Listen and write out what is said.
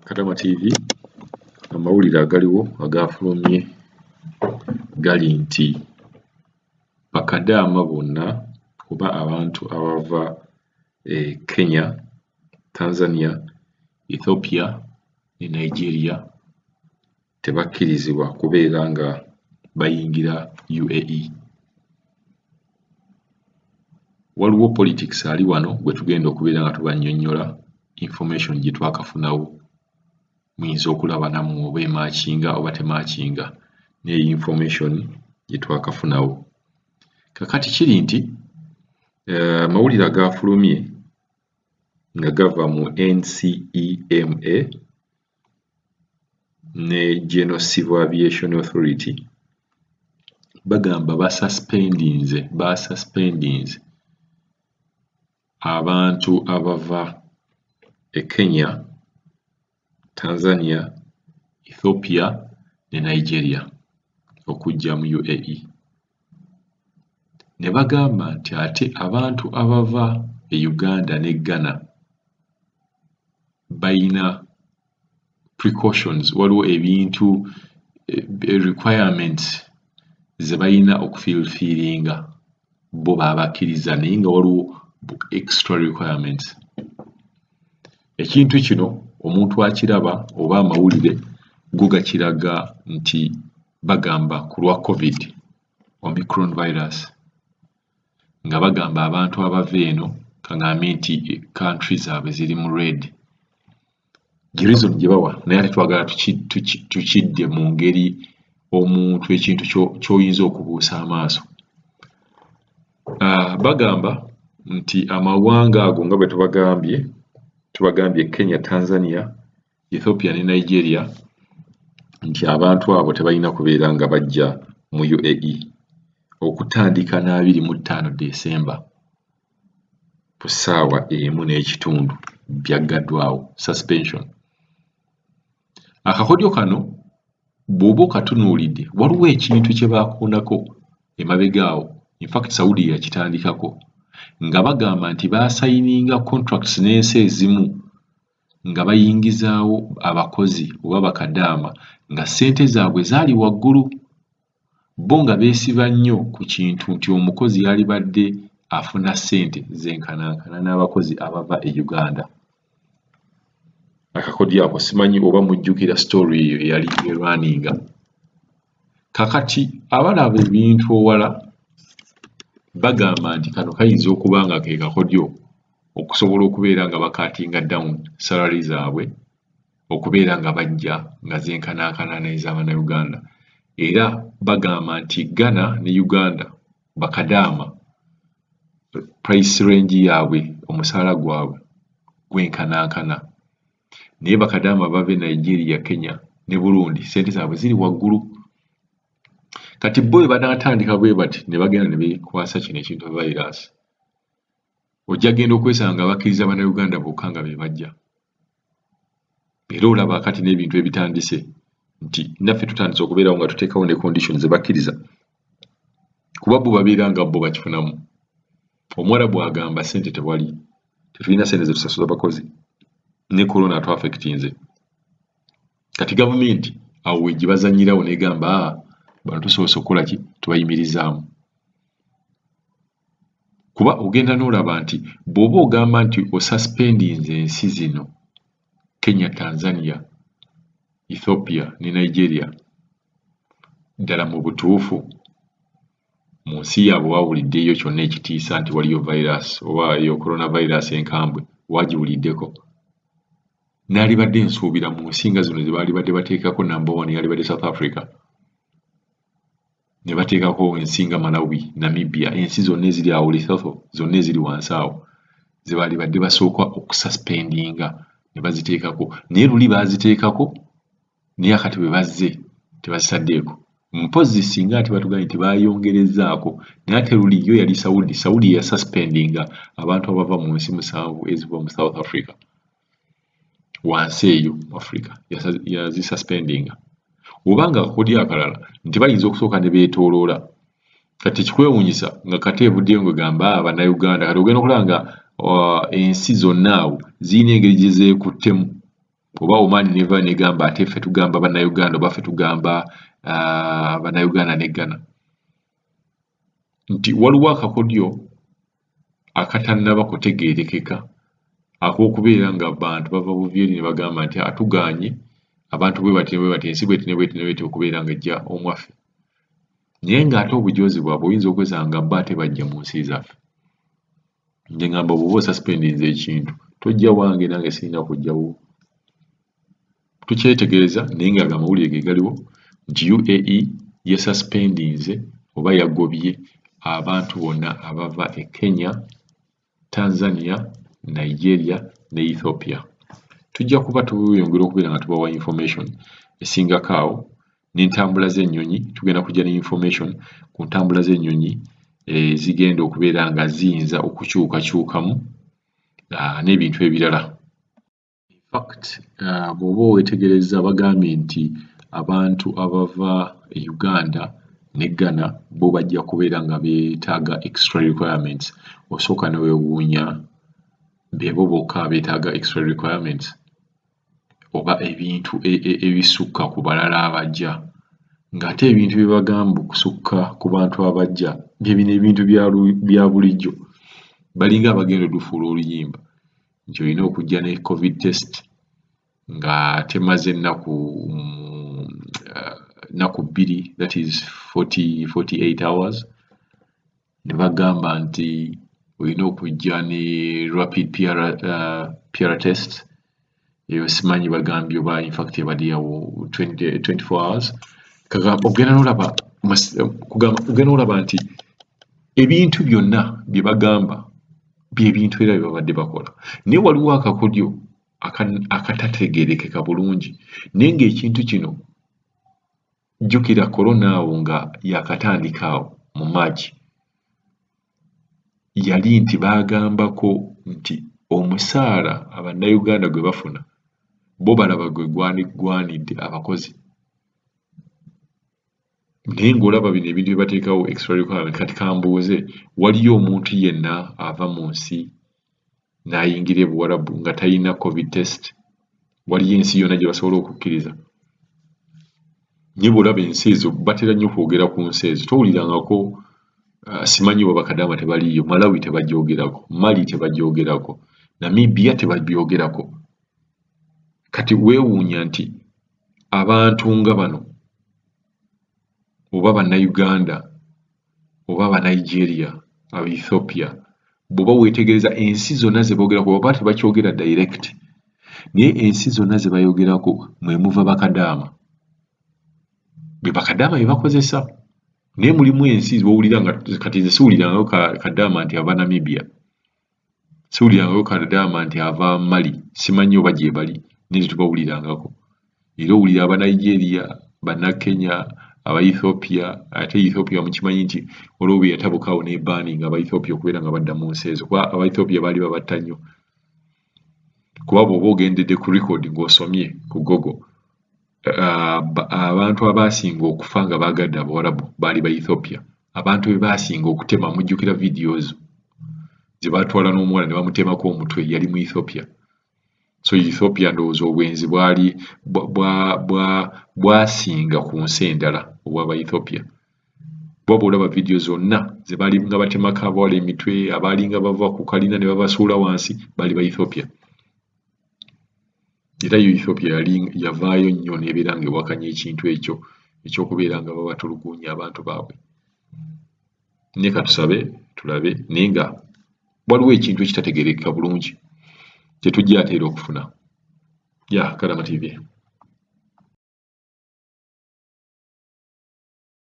Kadama TV, amawulire agaliwo agafulumye gali nti bakadaama bonna oba abantu abava e Kenya, Tanzania, Ethiopia ne Nigeria tebakkirizibwa kubeera nga bayingira UAE. Waliwo politics ali wano gwe tugenda okubeera nga tubannyonnyola information gye twakafunawo. Muyinza okulaba nammwe oba emakinga oba temakinga n'eyo information gye twakafunawo. Kakati kiri nti amawulire agafulumye nga gava mu NCEMA ne General Civil Aviation Authority bagamba basuspendinze abantu abava e Kenya, Tanzania, Ethiopia ne Nigeria okujja mu UAE. Ne bagamba nti ate abantu abava e Uganda ne Ghana bayina precautions, waliwo ebintu, requirements ze balina okufulfillinga, bo baabakkiriza naye nga waliwo extra requirements. Ekintu kino omuntu akiraba oba amawulire go gakiraga nti bagamba ku lwa COVID Omicron virus, nga bagamba abantu abava eno, kaŋŋambe nti country zaabwe ziri mu red. Reason gye bawa, naye ate twagala tukidde mu ngeri omuntu ekintu ky'oyinza okubuusa amaaso. Bagamba nti amawanga ago nga bwe tubagambye Kenya, Tanzania, Ethiopia ne Nigeria, nti abantu abo tebalina kubeera nga bajja mu UAE okutandika n'25 December ku ssaawa 1:30, byaggaddwawo, suspension. Akakodyo kano bw'oba okatunuulidde, waliwo ekintu kye baakoonako emabega awo, infact Saudi yakitandikako, nga bagamba nti baasayininga contracts n'ensi ezimu nga bayingizaawo abakozi oba bakadaama nga ssente zaabwe zaali waggulu, bo nga beesiba nnyo ku kintu nti omukozi yalibadde afuna ssente zenkanankana n'abakozi abava e Uganda. Akakodyo ako simanyi oba mujjukira story eyo eyali erwaninga. Kakati abalaba ebintu owala bagamba nti kano kayinza okuba nga ke kakodyo okusobola okubeera nga bacuttinga down salary zaabwe okubeera nga bajja nga zenkanankana n'ez'Abannayuganda. Era bagamba nti Ghana ne Uganda bakadaama price range yaabwe, omusaala gwabwe gwenkanankana, naye bakadaama bava e Nigeria, Kenya ne Burundi ssente zaabwe ziri waggulu. Kati bo bwe banaatandika bwe bati ne bagenda ne beekwasa kino ekintu virus, ojja genda okwesanga nga bakkiriza Bannayuganda bokka nga be bajja. Era olaba kati n'ebintu ebitandise nti naffe tutandise okubeerawo nga tuteekawo ne conditions ze bakkiriza, kuba bo babeera nga bo bakifunamu. Omuwarabu agamba ssente tewali, tetulina ssente ze tusasula bakozi, ne corona atuaffectinze. Kati gavumenti awo we gibazannyirawo n'egamba bano tusoose okukola ki, tubayimirizaamu. Kuba ogenda n'olaba nti bw'oba ogamba nti osuspendinze ensi zino Kenya, Tanzania, Ethiopia ne Nigeria, ddala mu butuufu mu nsi yaabwe waawuliddeyo kyonna ekitiisa nti waliyo virus oba eyo coronavirus enkambwe waagiwuliddeko? Naalibadde nsuubira mu nsi nga zino ze baalibadde bateekako number one yalibadde South Africa, ne bateekako ensi nga Malawi, Namibia, ensi zonna eziri awo, Lesotho, zonna eziri wansi awo ze baalibadde basooka okususpendinga ne baziteekako, naye luli baaziteekako, naye akati bwe bazze tebazitaddeeko. Mpozzi singa ate batugambye nti baayongerezzaako, naye ate luli yo yali Saudi, Saudi yasuspendinga abantu abava mu nsi 7 eziva mu South Africa wansi eyo mu Africa yazisuspendinga. Oba nga akakodyo akalala nti bayinza okusooka ne beetooloola. Kati ekikwewuunyisa nga kati evuddeyo ng'egamba Bannayuganda, kati ogenda okulaba nga ensi zonna awo zirina engeri gye zeekuttemu. Oba Oman neva negamba ate ffe tugamba Bannayuganda, oba ffe tugamba Bannayuganda ne Ghana, nti waliwo akakodyo akatannaba kutegeerekeka ak'okubeera nga bantu bava buvi eri ne bagamba nti atugaanye abantu bwe bati ne bwe bati, ensi bweti ne bweti ne bweti okubeera nga ejja omwaffe. Naye ng'ate obujoozi bwabwe oyinza okwesanga nga bo ate bajja mu nsi zaffe. Nze ngamba bw'oba osuspendinze ekintu tojja wange, nange sirina kujja wuwo. Tukyetegereza, naye nga amawulire ge galiwo nti UAE yasuspendinze oba yagobye abantu bonna abava e Kenya, Tanzania, Nigeria ne Ethiopia. Tujja kuba tweyongera okubeera nga tubawa information esingako awo n'entambula z'ennyonyi. Tugenda kujja ne information ku ntambula z'ennyonyi ezigenda okubeera nga ziyinza okukyukakyukamu n'ebintu ebirala. In fact, bw'oba weetegerezza, bagambye nti abantu abava e Uganda ne Ghana bo bajja kubeera nga beetaaga extra requirements. Osooka ne weewuunya, beebo bokka abeetaaga extra requirements oba ebintu ebisukka ku balala abajja, ng'ate ebintu bye bagamba okusukka ku bantu abajja bye bino ebintu bya bulijjo. Balinga abagenda oddufuula oluyimba nti olina okujja ne COVID test nga temaze nnaku 2, that is 48 hours, ne bagamba nti olina okujja ne rapid PCR test eyo, simanyi bagambye oba infact ebadde yawo 24 hours. Ogenda n'olaba, kugamba ogenda n'olaba nti ebintu byonna bye bagamba bye bintu era bye babadde bakola, naye waliwo akakodyo akatategeerekeka bulungi. Naye ng'ekintu kino, jjukira korona awo nga yakatandika awo mu March, yali nti baagambako nti omusaala Abannayuganda gwe bafuna bo balaba gwe gwanigwanidde abakozi, naye ng'olaba bino ebintu bye bateekawo extra requirement. Kati kambuuze, waliyo omuntu yenna ava mu nsi n'ayingira e Buwarabu nga talina COVID test? Waliyo ensi yonna gye basobola okukkiriza? Naye bw'olaba ensi ezo, batera nnyo okwogera ku nsi ezo, towulirangako simanyi oba bakadaama tebaliiyo. Malawi tebagyogerako, Mali tebagyogerako, Namibia tebabyogerako. Kati weewuunya nti abantu nga bano oba Bannayuganda oba Abanigeria, Aba Ethiopia, bw'oba weetegereza ensi zonna ze boogerako, oba tebakyogera direct, naye ensi zonna ze bayogerako mwe muva bakadaama, be bakadaama be bakozesa. Naye mulimu ensi z'owulira nga kati nze siwulirangayo kadaama nti ava Namibia, siwulirangayo kadaama nti ava Mali, simanyi oba gye bali, naye tetubawulirangako. Era owulira Abanigeria, Bannakenya, aba Ethiopia. Ate Ethiopia mukimanyi nti waliwo bwe yatabuka awo n'ebaaninga aba Ethiopia okubeera nga badda mu nsi ezo, kuba aba Ethiopia baali babatta nnyo. Kuba bw'oba ogendedde ku record ng'osomye ku Google, abantu abaasinga okufa nga baagadde Abawarabu baali ba Ethiopia. Abantu be baasinga okutema, mujjukira vidiyo ezo ze baatwala n'omuwala ne bamutemako omutwe, yali mu Ethiopia. So Ethiopia ndowooza obwenzi bwali bwasinga ku nsi endala obw'aba Ethiopia, kuba bw'olaba vidiyo zonna ze baalinga batemako abawala emitwe, abaalinga bava ku kalina ne babasuula wansi, baali ba Ethiopia. Era yo Ethiopia yali yavaayo nnyo n'ebeera ng'ewakanya ekintu ekyo ekyokubeera nga babatulugunya abantu baabwe. Naye katusabe tulabe, naye nga waliwo ekintu ekitategeerekeka bulungi kye tujja ate era okufuna. Ya Kadama TV.